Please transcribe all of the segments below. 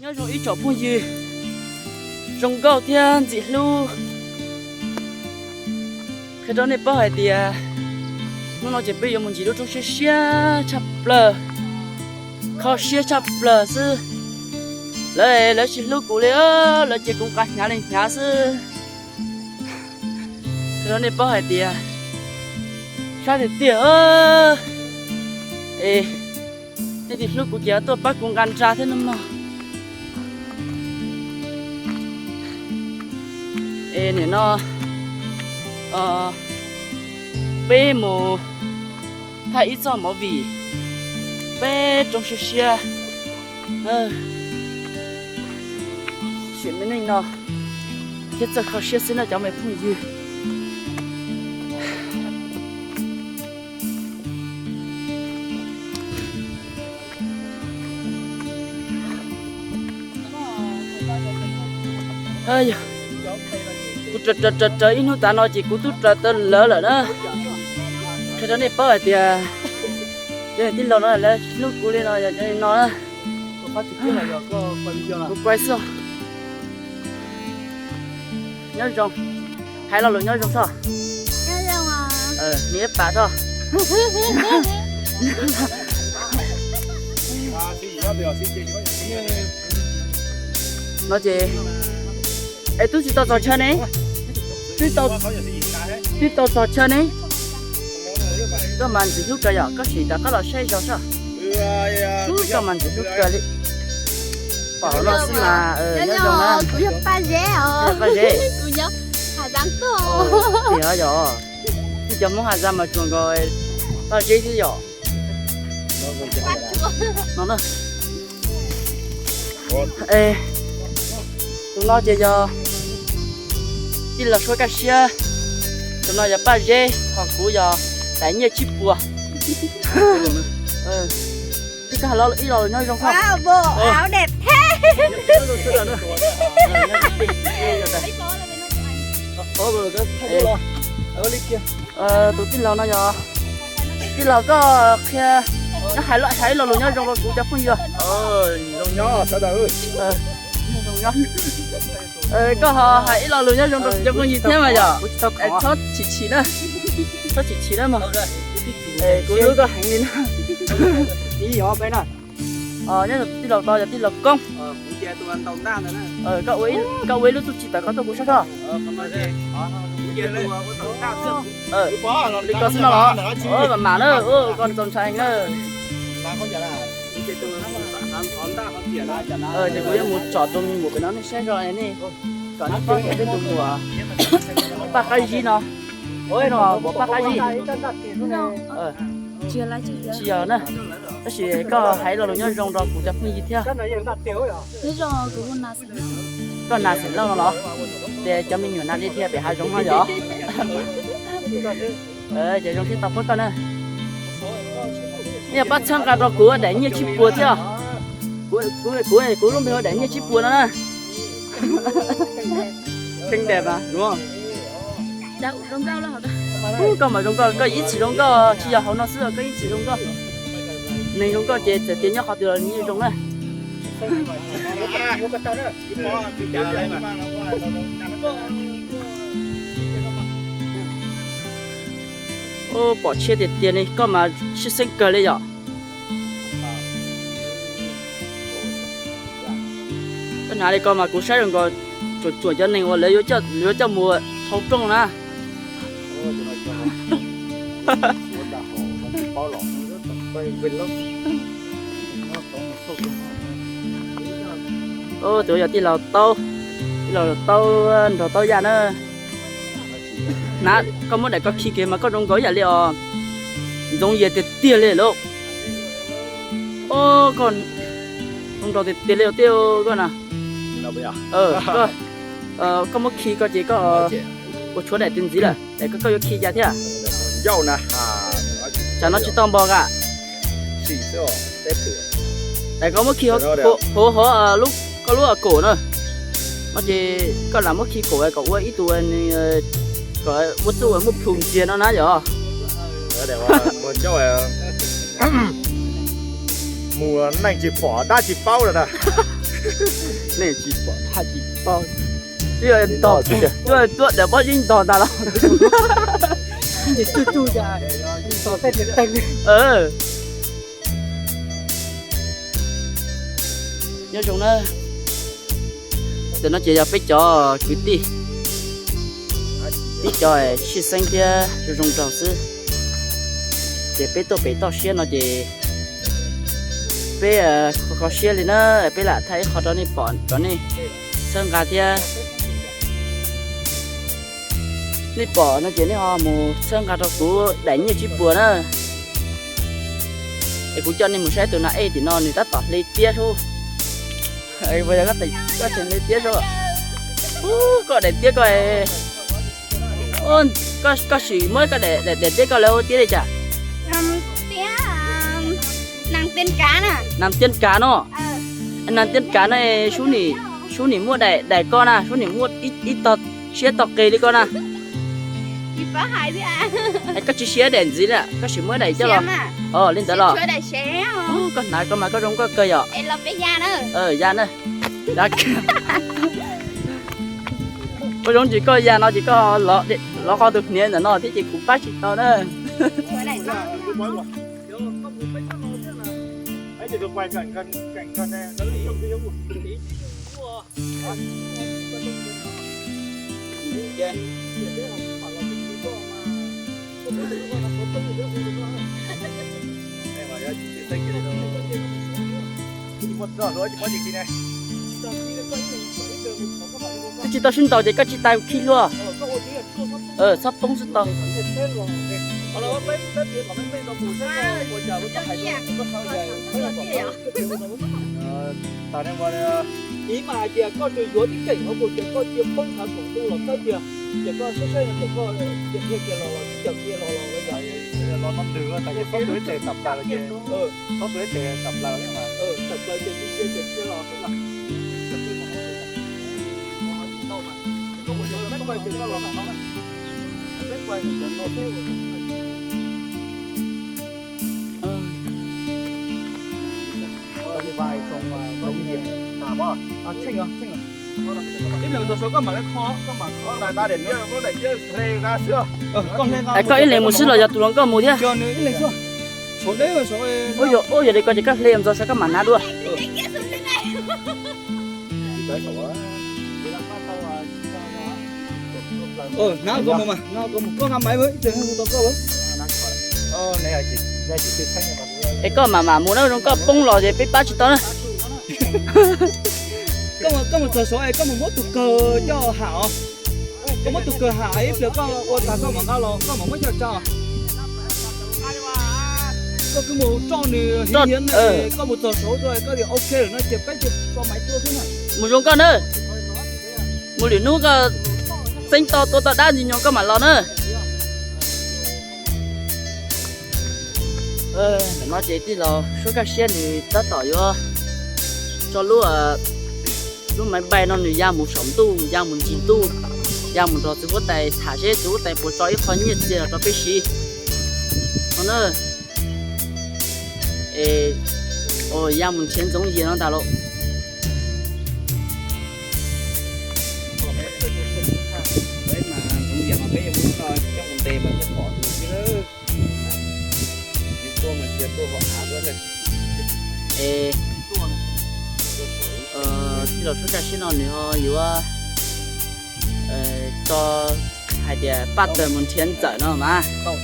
Nyob zoo ib tsoom phooj ywg zoo nkauj thiab ntxim hlub. Qhia rau nej paub hais tias hnub no ces peb yuav mus ncig lub roob siab siab tshaj plaws, kho siab tshaj plaws xwb. Lawv, lawv tsis hlub kuv li, lawv ces kuv nqa hnyav li hnyav xwb. Qhia rau nej paub hais tias sab tiag tiag. Es nej tsis hlub kuv ces tuaj pab kuv nqa nra thiab nawb mog. Es nim no peb mus thaij ib txoj movie peb roob siab siab, sim me neej no thiab txawj kho siab xwb na cov me phooj ywg. Kuv raws raws raws ib hnub tas no ces kuv twb raws tau lawv lawm na. Qhia rau nej paub hais tias cov tij laug no lawv hlub kuv li no yog cov no na. Kuv quaj xwb. Nyob zoo. Hais lo lus nyob zoo soj. Nws ib pam soj. No ces, es twb tsis tau txog chaw ne, twb tau txog chaw ne. Koj mas ntxim hlub kawg yom, koj sim rov qab los saib zog soj. Ub, koj mas ntxim hlub kawg li. Pom no xwb mas nyob zoo na. Kuv yog Paj Zeb os. Paj Zeb. Kuv nyob Hà Giang tuaj. Tiag yom, cov Hmoob Hà Giang mas tsuas nkaus Paj Zeb xwb yom. No na. Tus no ces yog tij laug Suav Kaj Siab, tus no yog Paj Zeb, ho kuv yog Daim Nyiaj Tsib Puas. Twb koj hais ib lo lus nyob zoo koj. Tus tij laug no yog tij laug koj qhia, nyob hais ib lo lus nyob zoo rau kuv cov phooj ywg. Koj ho hais ib lo lus nyob zoo rau kuv cov phooj ywg thiab mas yom. Txhob chim chim na, txhob chim chim na mog. Kuv hlub koj heev li na. Nyob tij laug tau yog tij laug Koob. Koj ua ib lub txuj ci tawm koj tuaj kuv sab soj. Li ko xwb no los mam mam na, koj txaus ntshai na. Ces kuv yuav mus tsom tus me nyuam pem no nej saib zog nej, kom nej paub tias peb tus muam Paj Qab Zib no, no muam Paj Qab Zib. Tsis yog na, tab sis koj hais lo lus nyob zoo rau kuv cov phooj ywg thiab. Koj nas xeem Lauj no los? Ces cov me nyuam nas li dhia pem hav zoov no yom. Ces zoo siab tau pab koj na. Nej yog pab txhawb nqa rau kuv Daim Nyiaj Tsib Puas thiab. Kuv, kuv, kuv lub npe hu Daim Nyiaj Tsib Puas no na. Xeeb Daim mas. Koj mas zoo nkauj, koj ib txhis zoo nkauj, tsis yog hauv no xwb, koj ib txhis zoo nkauj. Neeg zoo nkauj ces txawm tias nyob qhov twg los nws yeej zoo na. Pom tshiab tiag tiag li, koj mas sib xeeb kawg li yom. Koj hnav li ko mas kuv saib zoo nkaus tsuam tsuam cov neeg uas lawv yuav coj mus thau rooj na. Tus yog tij laug Taub, tij laug Taub nrog Taub Yaj na. Na, koj muab daim ko khi kiag mas koj zoo nkaus ib yam li os, Ntxoov Yias tiag tiag li lauj. Koj zoo nraug tiag tiag li tiag koj na. Koj muab khi koj ces koj ua tshuav daim twg ntxiv lawm es koj yuav khi cas thiab? Tsam no tsis tau npog a. Es koj muab khi hauv, hauv koj lub kaum na. No ces koj lam muab khi kaum kom ua ib tug, kom ua txuj muaj plhus ntxiag no na yom. Mus neeg tsis pom dab tsis paub lawm na. Nej tsis pom haj tsis paub. Tuaj tuaj daim pob zeb ntog tas los. Nyob zoo na. Ntawm no ces yog peb cov kwv tij, tib co tshwj xeeb thiab zoo zoo nraug xwb. Ces peb tuaj pem toj siab no ces peb kho kho siab li na, peb lam thaij ib qho rau nej pom rau nej txhawb nqa thiab. Nej pom no ces nej ho mus txhawb nqa rau kuv daim nyiaj tsib puas na. Es kuv coj nej mus saib tus nas ej tim no nws tab tom hle tiab sub. Koj tseem hle tiab sub. Koj daim tiab koj, koj sim muab koj daim tiab koj lawv ua tiab li cas? Nas tiab kav no. Nas tiab kav no, sub nim muaj daim daim koj na, sub nim muaj ib tog siab tog qis li koj na. Koj tsis siab daim ntxiv li, koj sim muab daim coj los. Li ntawd los. Koj hnav koj mas koj zoo nkauj kawg yom. Ya na. Ua zoo tsis koj ya no ces koj lov qhov tus hniav ntawm no thiab ces kuv pab tsis tau na. Twb tsis tau sib ntaus ces koj tsis tas khib hlua. Txhob poob xwb tau. Ib mas hais tias koj tsuas yuav tib keem no kuj ces koj cia poob thav koom ntuj los txawb tiag, ces koj saib saib no ces koj cia kiag los los tib co kiag los los los yog los no ntws tas ces txhob tus ib tes tawm plaws ces, txhob tus ib tes tawm plaws li mas tawm plaws ces cia cia ces cia los xwb los. Koj ib leeg mus xwb los yog tus hluas nkauj mus thiab? Ub, yog li ko ces koj hle mus txog saum koj mam hnav dua. Hnav koj mus mas, koj hnav maiv ib pliag hu tau koj. Es koj mam mam mus na, zoo koj poob los ces peb pab tsis tau na. Koj mus txog saud es koj mus muab tus kawg coj ham os. Koj muab tus kawg ham ib pliag koj ua tag koj mam nqa los koj mam muab coj tso. Koj kuj mus tso nws hiv hiav ne, koj mus txog saud koj tias ok lawm no ces peb cia tso maiv tuaj xwb na. Mus zoo koj na. Mus lwm hnub koj txeeb tau tua tau dab ntxwg nyoog koj mam los na. Ntawm no ces tij laug Suab Kaj Siab nws tab tom yuav tso lub, lub maiv npai no nws ya mus saum ntuj, ya mus ntsis ntuj, ya mus nrog txiv huab tais tham seb txiv huab tais puas tso ib qho nyiaj txiag los rau peb siv no na. Es, ya mus nrhiav ntxoov yias no ntag lauj. Ntxoov yias mas peb yuav muab coj mus ntes mas thiaj pom nws xwb. Es, tij laug Suab Kaj Siab no nws ho yuav tso hais tias paj tawg mus nrhiav ntxawm no mas. Koj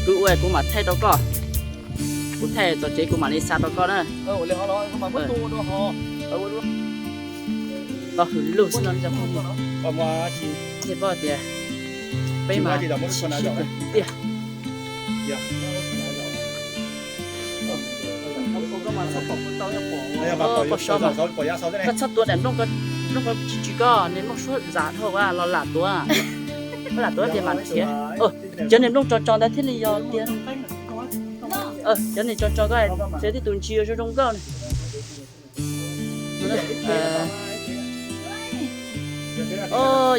kwv ua kuv mam thaij rau koj. Kuv thaij txog tsev kuv mam li xa rau koj na. Tau hwm lug xwb no. Thiaj paub tias peb mas sib sib tiag. Koj txhob tuav daim nplooj, nplooj ko tsis tsis koj, niag nplooj suab zam dhau los lam tuav. Koj lam tuav tias mam nrhiav. Cov niag nplooj tso tso ntawd thiaj li yog tiag. Cov niag tso tso koj txiav tib tus ntsis zoo zoo nkauj.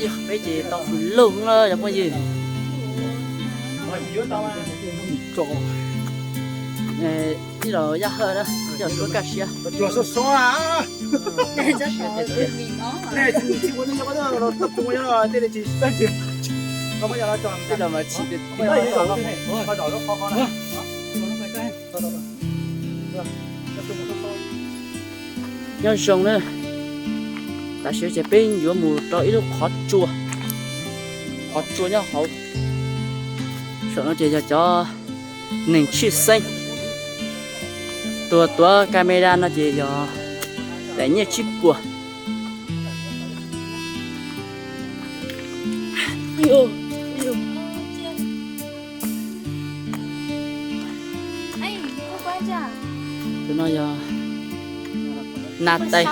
Yog peb ces tau hwm lug na cov phooj ywg. Tij laug Yaj Hawj na, tij laug Suab Kaj Siab. Nyob zoo na, tam sim no ces peb yuav mus rau ib lub qhov tsua, qhov tsua nyob hauv. Saum no ces yog cov neeg tshwj xeeb. Tus tuav camera no ces yog daim nyiaj tsib puas. Tus no yog nas tais.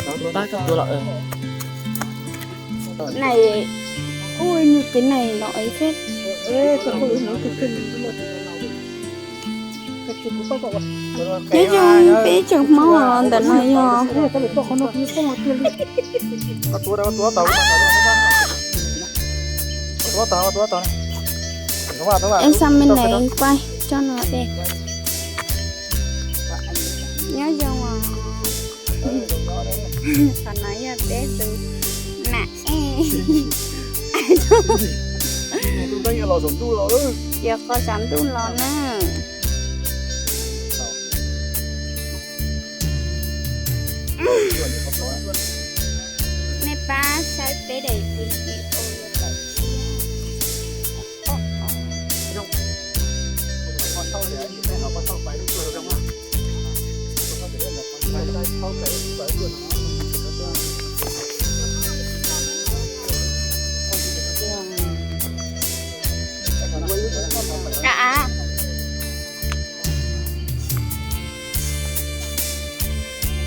Pab koj tuav los. Nai, ua nyuag kev nai los thiab. Nyob zoo peb tsoom Hmoob los ntawm no yog. Em xa me nai quay cho nó đẹp. Nyob zoo os. Qhov no yog peb tus nam ej. Yog qhov saum ntuj los na. Nej pab saib peb daim video.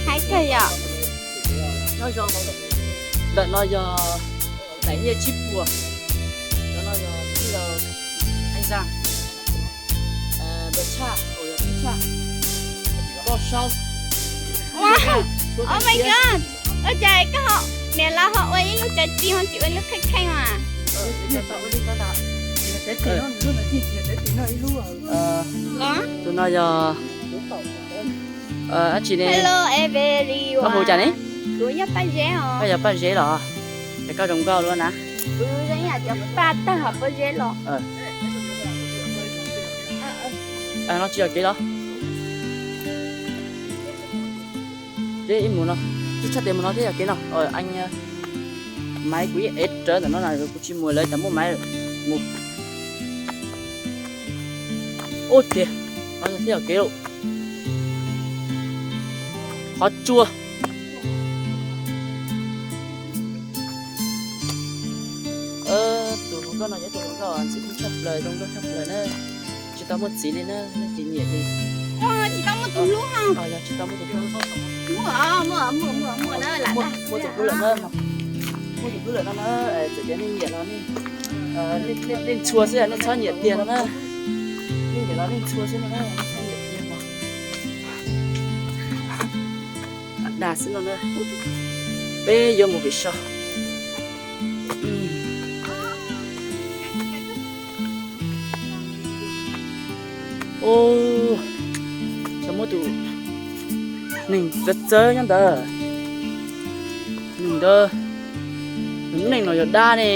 Haib kawg yom. Nyob zoo, ntawm no yog daim nyiaj tsib puas, cov no yog tij laug Heej Zaj, Npawg Tshaj, uas yog tij Tshaj, Poj Saub. Oh my god, ua cas koj ho, niam laus ho ua ib lub tsav txi ho tsis ua lub kheej kheej mas. Tus no yog dab tsi ne? Hello everyone. Koj hu cas ne? Kuv yog Paj Zeb os. Koj yog Paj Zeb los? Es koj zoo nkauj luaj na. Kuv zoo ib yam cov paj tawg hauv pob zeb los. No tsis yog kev los? Peb mus no, tsis tshaj tes mus no thiab yog kev no. Maiv kuv yeej ev rawv ntawm no na, kuv tsis mus lawv tas muaj maiv mus. Ub tiag, no thiaj yog kev lauj. Qhov tsua. Tus hluas nkauj no yog tus hluas nkauj ntxim hlub tshaj plaws, zoo nkauj tshaj plaws na. Tsis tau muaj txiv li na, nej tsis nyiam li. Tsis tau muaj tus hlub. Yog tsis tau muaj tus hlub. Muaj tus hlub lawm na. Muaj tus hlub lawm no na, txawm tias nej nyiam los nej ntxhua xwb, nej txhob nyiam tiag no na. Nej nyiam los nej ntxhua xwb no na, nej txhob nyiam tiag no. Dag xwb no na. Peb yuav mus pem saud. Ub, txawm muaj tus neeg txawv txawv nyob ntawd. Neeg ntawd, tus neeg no yog dab ne.